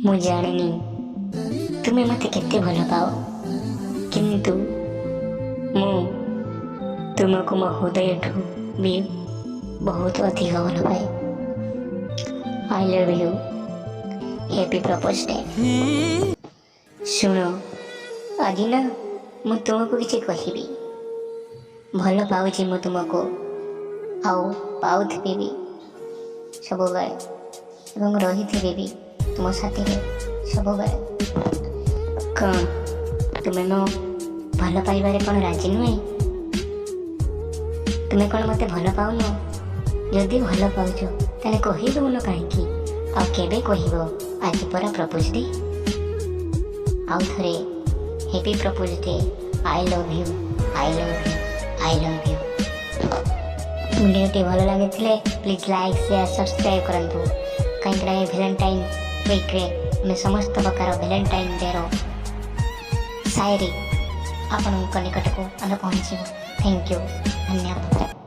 ମୁଁ ଜାଣିନି ତୁମେ ମୋତେ କେତେ ଭଲ ପାଅ, କିନ୍ତୁ ମୁଁ ତୁମକୁ ମୋ ହୃଦୟଠୁ ବି ବହୁତ ଅଧିକ ଭଲ ପାଏ। I love you. Happy propose day. ଶୁଣ, ଆଜି ନା ମୁଁ ତୁମକୁ କିଛି କହିବି। ଭଲ ପାଉଛି ମୁଁ ତୁମକୁ, ଆଉ ପାଉଥିବି ବି ସବୁବେଳେ ଏବଂ ରହିଥିବି ବି ତୁମ ସାଥିରେ ସବୁବେଳେ। କ'ଣ ତୁମେ ମୋ ଭଲ ପାଇବାରେ କ'ଣ ରାଜି ନୁହେଁ? ତୁମେ କ'ଣ ମୋତେ ଭଲ ପାଉନ? ଯଦି ଭଲ ପାଉଛ, ତାହେଲେ କହିଦେଉନ କାହିଁକି? ଆଉ କେବେ କହିବ? ଆଜି ପରା ପ୍ରପୋଜ୍ ଡେ। ଆଉ ଥରେ happy propose day. I love you, I love you, I love you. ଭିଡ଼ିଓଟି ଭଲ ଲାଗିଥିଲେ ପ୍ଲିଜ୍ ଲାଇକ୍, ସେୟାର, ସବସ୍କ୍ରାଇବ୍ କରନ୍ତୁ, କାହିଁକିନା ଏ ଭ୍ୟାଲେଣ୍ଟାଇନ୍ ୱିକ୍ରେ ଆମେ ସମସ୍ତ ପ୍ରକାର ଭ୍ୟାଲେଣ୍ଟାଇନ୍ ଡେର ସାୟରୀ ଆପଣଙ୍କ ନିକଟକୁ ଆମେ ପହଞ୍ଚିବୁ। Thank you, ଧନ୍ୟବାଦ।